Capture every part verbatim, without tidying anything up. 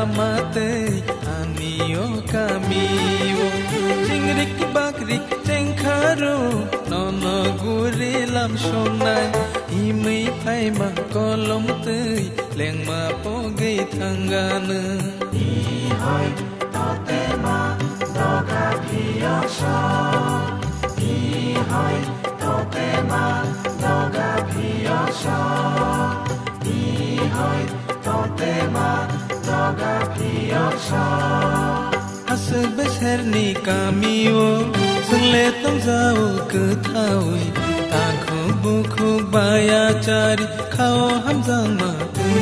Matwi ani o kami o chingrik bakrik chengkharo, nono guri lam songnai, himwi phaima kolom twi lengma pogwi thangano. Ihoi totema doga phiyoksa, ihoi totema doga phiyoksa, ihoi totema doga phiyoksa. Aswk beserni kamio chwngle tongjao kwthaui, takhuk bukhuk bayachari khao hamjakma twi.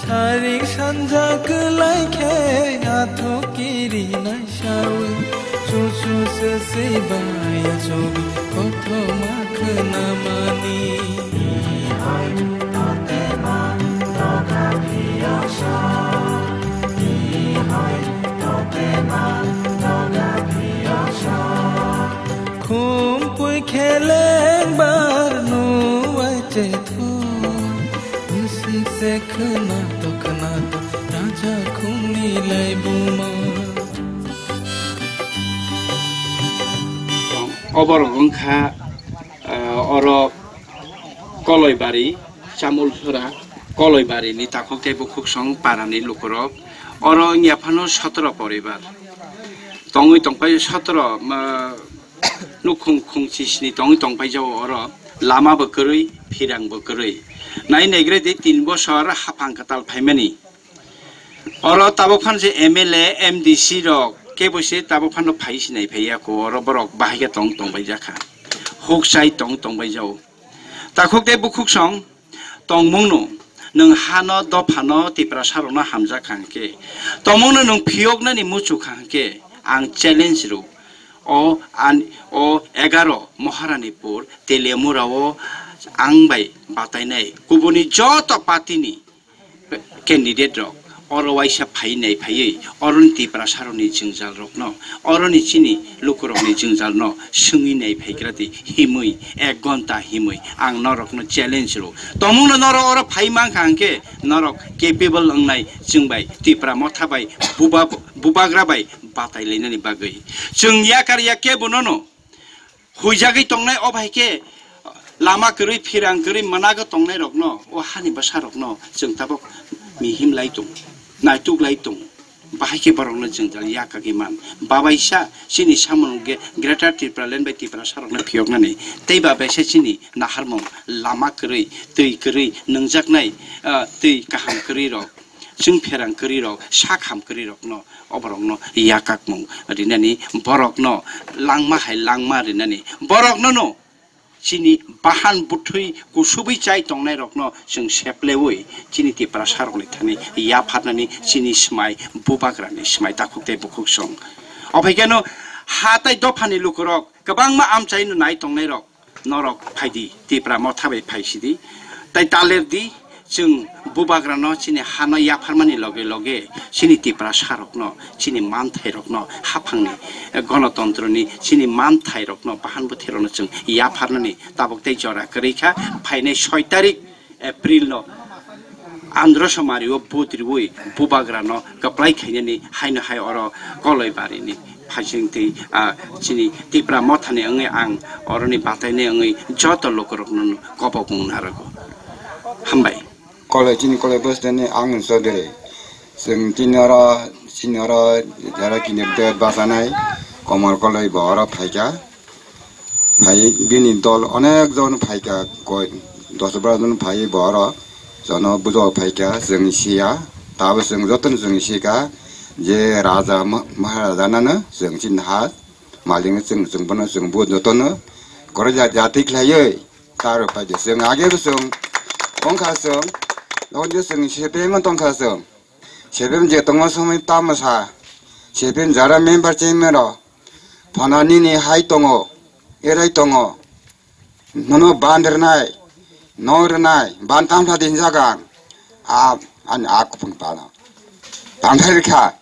Sarik sanja kwlai khe athuk kiri naisaui, chuchu se sei bai achugwi kothoma khwnamani. Ihoi totema doga phiyoksa, ihoi totema doga phiyoksa. Khumpui khe lengbar nuwai chethu, bwswk se khwnato khwnato raja khungni laibuma. Oborok wngkha, ah, oro Koloibari, Chamulphura, Koloibarini takhuk tei bukhuksong parani lukurok. Oro wngya phano sotoro poribar tongwi tongpai, sotoro, ma, nukhung khungchi sini tongwi tongpai jao oro. Lama bo kwrwi, phirang bo kwrwi. Nai naigredi tin bosor haphang kwtal phaimani. Oro tabuk phano je M L A, M D C rok kebo se tabuk phano phai sinai phai ya ko, oro borok bahai khe tong tong bai jakha. Huk chai tong tong bai jao. Takhuk tei bukhuksong tongmung no, nwng hano dophano Tiprasa rokno hamjak kha hwnkhe, tongmung no nwng phiyoknani muchuk kha hwnkhe, ang challenge rw o, an, o egaro Maharanipur Teliamura o ang bai batainai kubuni joto party ni candidate rok oro waisa phai nai phaiwi oroni Tiprasa rokni jwngjal rokno, oroni chini lukurokni jwngjal no swngwi nai phaigra di himwi, ek gonta himwi ang norokno challenge rw. Tongmung no norok oro phai mankha hwnkhe norok capable wngnai chwng bai Tipra motha bai buba-, bubagra bai batai lainani bagwi. Chwng yakar ya kebo nono huijagwi tongnai, o bai khe lama kwrwi, phirang kwrwi, manago tongnai rokno, o hani bwsa rokno chwng tabuk mihim lai tong, naituk lai tong, bahai khe borokno jwngjal yakagwi man. Babaisa chini samung ge-, Greater Tipraland bai Tiprasa rokno phiyoknani, tei babaisa chini naharmung, lama kwrwi, twi kwrwi, nwngjaknai, ah, twi kaham kwrwi rok, chwng pherang kwrwi rok, sak ham kwrwi rokno, oborokno yakakmung rinani, borokno langma hai langma rinani, borokno no chini bahan bwthwi kusubwi chai tongnai rokno chwng seplewi chini Tiprasa rokni thani yapharnani chini swmai, bubagrani swmai takhuk tei bukhuksong. Ophai kheno ha tai dophani lukurok kwbangma amchaino nai tongnai rok, norok phaidi, Tipra motha bai phaisidi, tai talerdi, chwng bubagrano chini hano yapharmani loge loge chini Tiprasa rokno, chini manthairokno, haphangni, eh, gonotontroni chini manthairokno, bahan bwthairokno chwng yapharnani tabuk tei jora kwrwi kha. Phainai soi tarik April no Andhra Somari o vote riwi bubagrano kwplai khainani haino hai oro Koloi barini phaisingtwi, ah, chini Tipra mothani wngwi ang oroni bataini wngwi joto lukurokno kobokmung narwgo. Hambai. Koloi, chini Koloi bwsdani ang Chaudhary. Chwng chini oro, chini oro jara kinirde basanai Komol Koloi bo oro phaikha. Phai bini dol onek jon phaikha, koi dos baro jon phai bo oro jono bujo phaikha, chwng siya, tabo chwng jotono chwng sikha je raja ma-, maharaja nano chwng chini ha malik no chwng, chwng bono chwng bo jotono koro ja-, jati khlaiwi taro phaikha. Chwng age bo chwng wngkha chwng Tongdi chwng C P M tongkha chwng. C P M je tongo somoi tamo sa. C P M jara member chairman rok. Phano nini hai tongo, erai tongo. Nono ban rwnai, no rwnai, ban tamsa din jaga. A, ani a kupung pano. Tamsa rikha.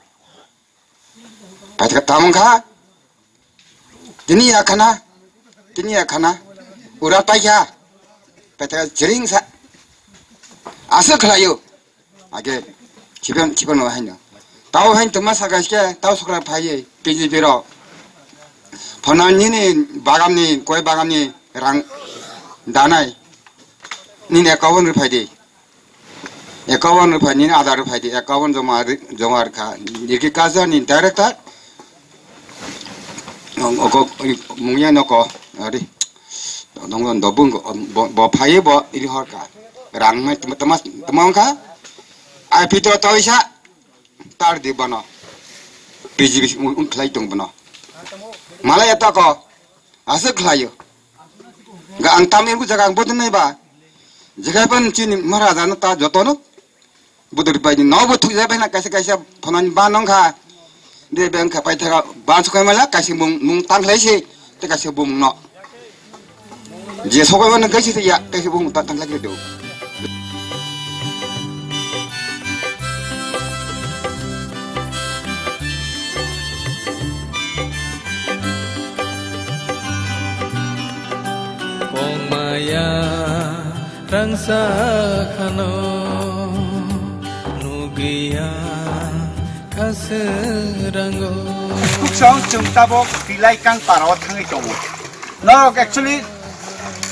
Paithaka tamung kha. Tini ya khana. Tini ya khana. Ura paikha. Paithaka chiring sa. Aswk khlaio. Age, chibang, chibang no haino. Tao hain tuma saka ske, tao sokra phaiye, P G P ro. Phano nini bagamni, koi bagamni rang danai. Nini account ri phaidi. Account ri phai, nini Aadhaar ri phaidi. Account joma ri, joma ri kha. Agriculture ni director. Oko, mungya noko, ari. Dong dong dobung, bo, bo phaiye bo, iri horka. Rang mai tuma, tuma, tuma wngkha. Ai pito toisa. Tar di bono. P G P si un, un khlai tong bono. Malai ya tako. Aswk khlaio. Ga ang tam ibu jaga ang bodin nai ba. Jaga ban chini maharaja no ta jotono. Budur bai ni no bo thuk jabai na kaisa kaisa phonani ba nong kha. De beng kha pai thaga ban sukai mala kaisa mung, mung tang khlai si. Te kaisa bung no. Je sokoimano kaisa ya, kaisa bung ta tang lagi do. Pongmaya rangsa khano nugiya kasrango. Kuksong chwng tabok Bilaikang parao thangwi tongo. Norok actually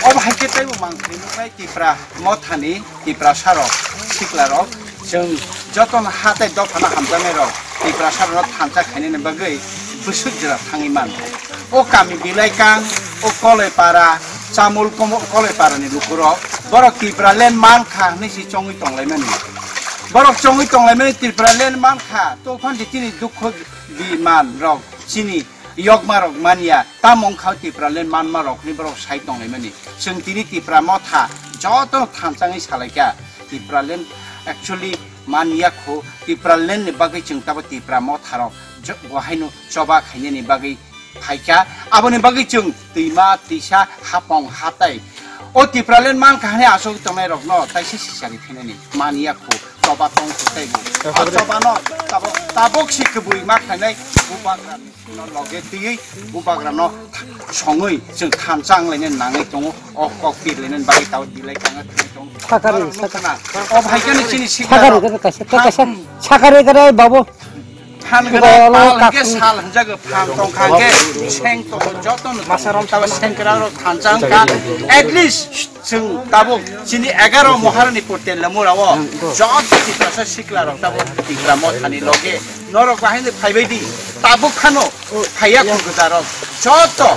obo hai khe teibo mangkhwlwi nuknai Tipra mothani, Tiprasa rok, sikla rok, chwng jotono ha tei dophano hamjaknai rok Tiprasa rokno thansa khainani bagwi bwswk jora thangwi man. O kami Bilaikang, o Koloipara, Chamul komo-, Koloiparani lukurok borok Tipraland mankha hwnwi si chongwi tonglaimani. Borok chongwi tonglaimani Tipraland mankha, tophandi chini dukho biman rok chini Yokma rok manya, tamo wngkha Tipraland manma rok hinwi borok sai tonglaimani. Chwng tini Tipra motha jotono thansa wngwi salaikha. Tipraland actually manya kho, Tipraland ni bagwi chwng tabo Tipra motha rok jo-, bo haino choba khainani bagwi phaikha. Aboni bagwi chwng twima, twisa, hapong, hatai. O Tipraland mankha hwnwi aswk tongnai rokno taisa sisari phinani manya kho. Choba tong kho tei bo. A choba no tabo, tabok si kwbwi ma khainai bubagra no loge twiwi bubagra no songwi chwng thansa wnglaina nangwi tongo. O kok pirlaina bagwi tabo Bilaikang thangwi tongo. Sakari, Aro sakari. Nukha na. O hai khe chini sikla Sakari rok. Kare kaisa, kaisa, sakari kare babu. Phan Iko gwnang lo pal hwnkhe kaku. Sal hwnjago, phan tongkha hwnkhe seng tongo, jotono masarom tabo sengkra rok thansa wngkha. At least chwng tabuk chini egaro Maharani Portel Lamura o joto Tiprasa sikla rok tabuk Tipra mothani loge norok bahai no phaibai di. Tabuk phano phaiya khurguda rok joto,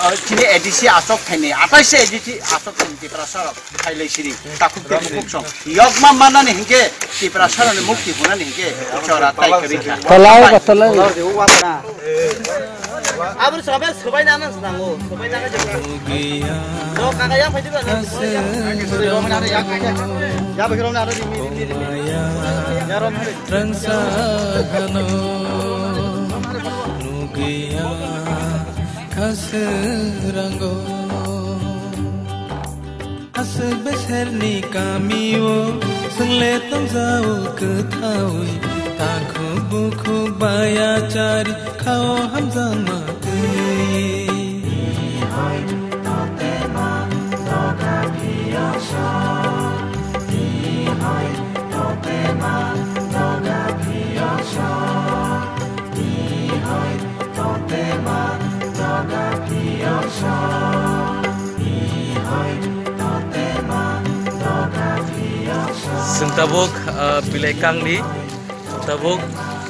uh, chini A D C asok thaini, atais A D C asok thaini Tiprasa rok. Khailai siri, takhuk tei bukhuk song. Yokma mannani hinkhe, Tiprasarani mukti hwnani hinkhe, chora tai kwrwi kha. Tolai ba tolai. Aboni sobe sobai nana nango, sobai nana jabo. Do kaka ya phai diba na. Ya ba kiro na ri mi ri mi ri. Ya ro na ri. Rangsa hano nugiya khasrango. Aswk beserni kamio chwngle tongjao kwthaui, takhuk bukhuk baya chari khao hamjakma twi. Chwng tabuk, ah, Bilaikangni, chwng tabuk,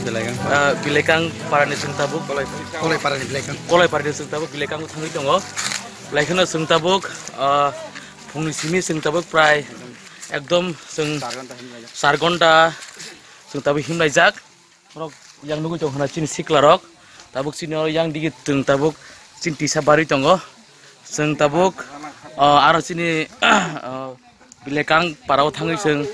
Bilaikang. Ah, Bilaikang parani chwng tabuk, Kolai parani Bilaikang. Kolai parani chwng tabuk Bilaikang thangwi tongo. Belaikheno chwng tabuk, ah, phungni simi chwng tabuk prai ekdom chwng char ghonta chwng tabuk himlaijak. Borok yang nugwi tong khna chini sikla rok. Tabuk chini oro yang digi chwng tabuk chini tisa barwi tongo. Chwng tabuk, ah, aro chini, ah, Bilaikang parao thangwi chwng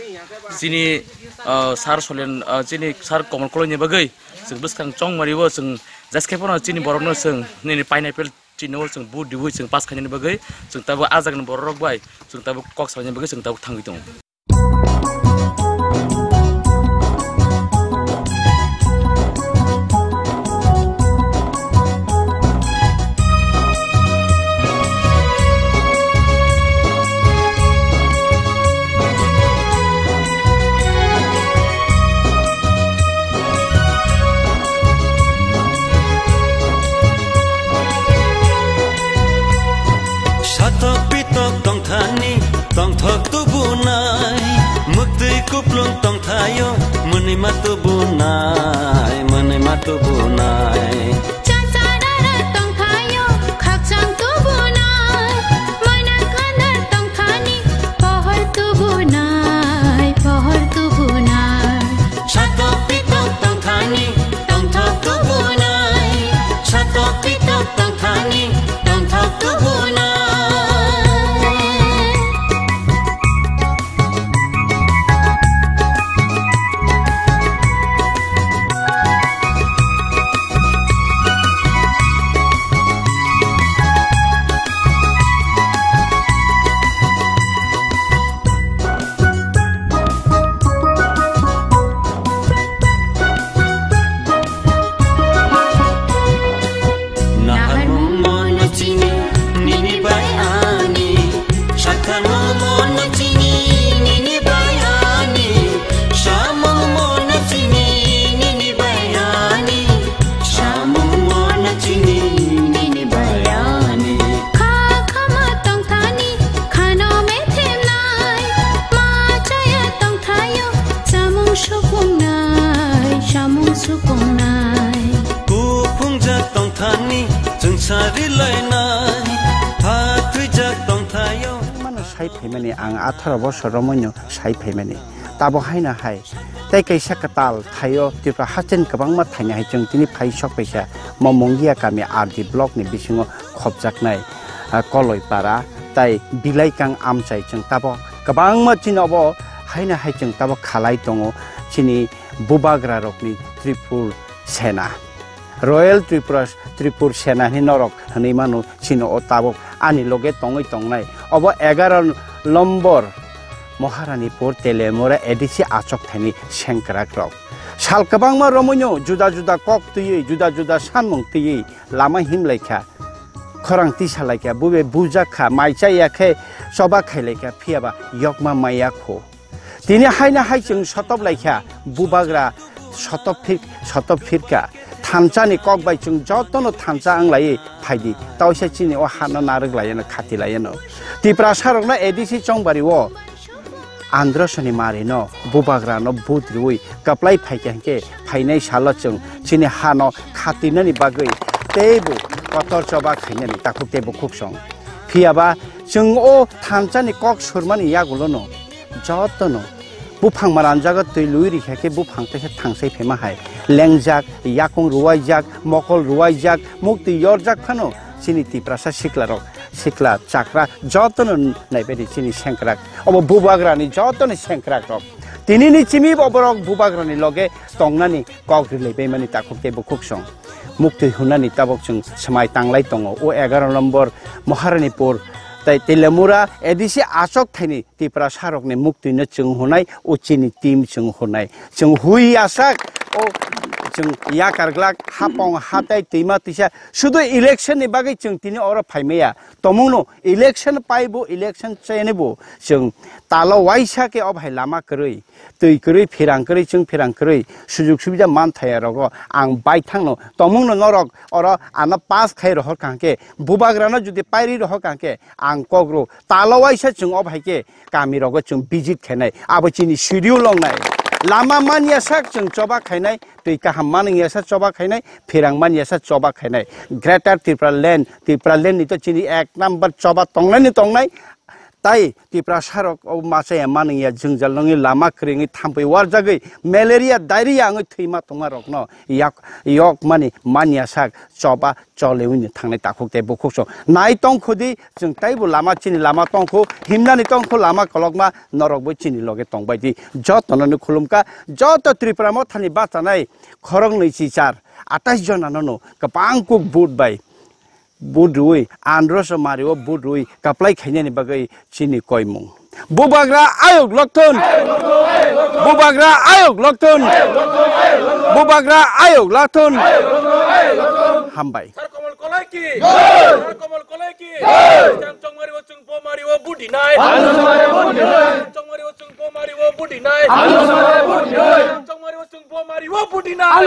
Chini, ah, sir Solen, ah, chini sir Komol Koloi ni bagwi chwng bwskang chongmari o chwng jeskhe phano chini borok no chwng nini pineapple chini o chwng vote diwi chwng pass khainani bagwi chwng tabuk ah jagani borok rok bai chwng tabuk kok salaini bagwi chwng tabuk thangwi tongo. Satok pitok tongthani, tongthok tubunai, muktwi kuplung tongthaio, mwnwima tubunai, mwnwima tubunai. Chasarara tongthaio, khakchang tubunai, mwnwkhanar tongthani, pohor tubunai, pohor tubunai. Satok pitok tongthani, tongthok tubunai. Satok pitok tongthani, tongthok tubunai. Naharmung mono chini, nini bai ani. Sakharmung mono chini, nini bai ani. Samung mono chini, nini bai ani. Samung mono chini, nini bai ani. Kha khama tongthani, khano methemnai. Ma chaya tongthaio, samung supungnai, samung supungnai. Kuphungjak tongthani, chwng sari lainai. Pha thwijak tongthaio. Mano sai phaimani, ang atharo bosor romwino sai phaimani. Tabo haino hai. Tei kaisa kwtal thaio Tripura haste ni kwbangma thaini hai chwng tini phai sok paisa. Mo Mungia kami R D block ni bisingo khopjaknai, ah, Koloipara tei Bilaikang amchai chwng tabo kwbangma chini obo haino hai chwng tabo khalai tongo chini bubagra rokni Tripur Sena. Royal Tripura, Tripur Sena hinwi norok hinwi mano chini o tabuk ani loge tongwi tongnai. Obo egaroh lombor Maharanipur Telemura A D C achok thaini sengkrak rok. Sal kwbangma romwino juda juda kok twiwi, juda juda sanmung twiwi lama himlaikha. Khorang tisa laikha, bube bujak kha, mai chaya khe choba khailaikha, phiyaba yokma maya kho. Tini haino hai chwng sotop laikha, bubagra sotop phir-, sotop phirkha. Thansa ni kok bai chwng jotono thansa wng laiwi phaidi. Tausa chini o hano narwk laiano, khati laiano. Tiprasa rokno A D C chongbari o Androsoni marino, bubagrano vote riwi kwplai phaikha hinkhe phainai salo chwng chini hano khatinani bagwi teibo kotor choba khainani takhuk tei bukhuk song. Phiyaba chwng o thansani kok surmani yagulono jotono buphang maranjago twi lui rikha khe buphang teisa thangsai phema hai lengjak, yakung ruwaijak, mokol ruwaijak, muktwi yorjak phano chini Tiprasa siklarok, sikla chakra jotono naibaidi chini sengkrak. Obo bubagrani jotoni sengkrakrok. Tinini chimi bo borok bubagrani loge tongnani kok rilaibaimani takhuk tei bukhuk song. Muktwi hwnani tabok chwng swmai tanglai tongo. O egaroh nombor Maharanipur tei Telemura A D C achok thaini Tiprasarokni muktwino chwng hwnai, o chini team chwng hwnai. Chwng hui asak, o chwng yakar glak, hapong, hatai, twima, twisa. Sudu election ni bagwi chwng tini oro phaimaya. Tomungno election paibo, election chenibo. Chwng talo waisa khe o bahai lama kwrwi. Twi kwrwi, phirang kwrwi, chwng phirang kwrwi, sujuk subida man thaya rogo ang baithangno, tomungno norok oro ano pass khai rohor kha hwnkhe, bubagrano jodi pairi rohor kha hwnkhe, ang kokro talo waisa chwng o bahai khe kami rogo chwng visit khainai, abo chini schedule longnai. Lama manya sak chwng choba khainai, twi kaham manya sak choba khainai, phirang manya sak choba khainai. Greater Tripura land, Tripura land ni to chini ek number choba tongnai ni tongnai. Tai Tiprasa rok o machaya manwngya jwngjal nungwi lama kwrwngwi thampui warjagwi malaria, diarrhea wngwi thwima tongma rokno yak, yok mani manya sak choba choliwini thangnai takhuk tei bukhuk song. Nai tongkhudi chwng taibo lama chini lama tongkhu, himnani tongkhu lama kolokma norokbo chini loge tongbaidi. Jotono no khulumkha, joto Tripura mothani bachanai khoroknwi chichar atais jonano no kwbang kuk vote bai vote rwui, androso mario vote rwui kaplai khainani bagwi chini koimung. Bubagra ayok lokthun. Bubagra ayok lokthun. Bubagra ayok lokthun. Hambai. Sar Komol Kolai ki. Sar Komol Kolai ki. Chang Chongmari o chwng Bomari o budinai. Chang Chongmari o chwng Bomari o budinai. Chang Chongmari o chwng Bomari o budinai.